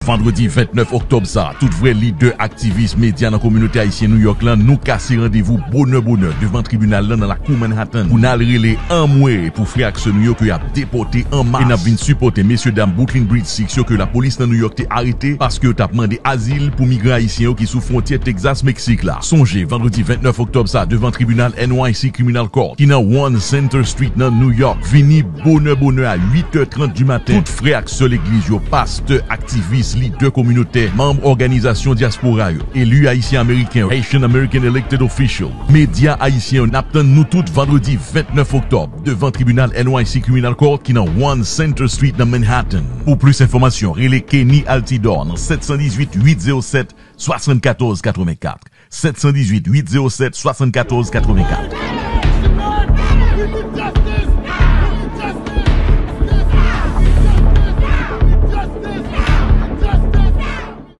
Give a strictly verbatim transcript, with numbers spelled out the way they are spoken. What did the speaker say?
Vandredi vennèf oktòb sa a, tout vrè lidè, aktivis, medya nan kominote ayisyen Nouyòk lan, nou kase randevou bonè bonè devan tribinal lan nan lakou Manhattan pou n al rele anmwe pou frè ak sè nou yo ke y ap depòte an mas. E n ap vin sipòte mesye dam Brooklyn Bridge Six yo ke lapolis nan Nouyòk te arete paske yo t ap mande azil pou migran ayisyen yo ki sou fwontyè Texas Meksik la. Sonje, vandredi vennèf oktòb sa a, devan tribinal N Y C Criminal Court ki nan One Center Street nan Nouyòk. Vini bonè bonè a uit è trant di maten. Tout frè ak sè legliz yo, pastè, aktivis, lidè kominotè, manm òganizasyon dyaspora yo, eli ayisyen ameriken yo, Haitian American elected official, medya ayisyen yo, n ap tann nou tout vandredi vennèf oktòb devan tribinal N Y C Criminal Court ki nan One Center Street nan Manhattan. Pou plis enfòmasyon, rele Kenny Altidor nan sèt san dizuit, uit zewo sèt, swasannkatòz katrevenkat. Sèt san dizuit, uit zewo sèt, swasannkatòz katrevenkat.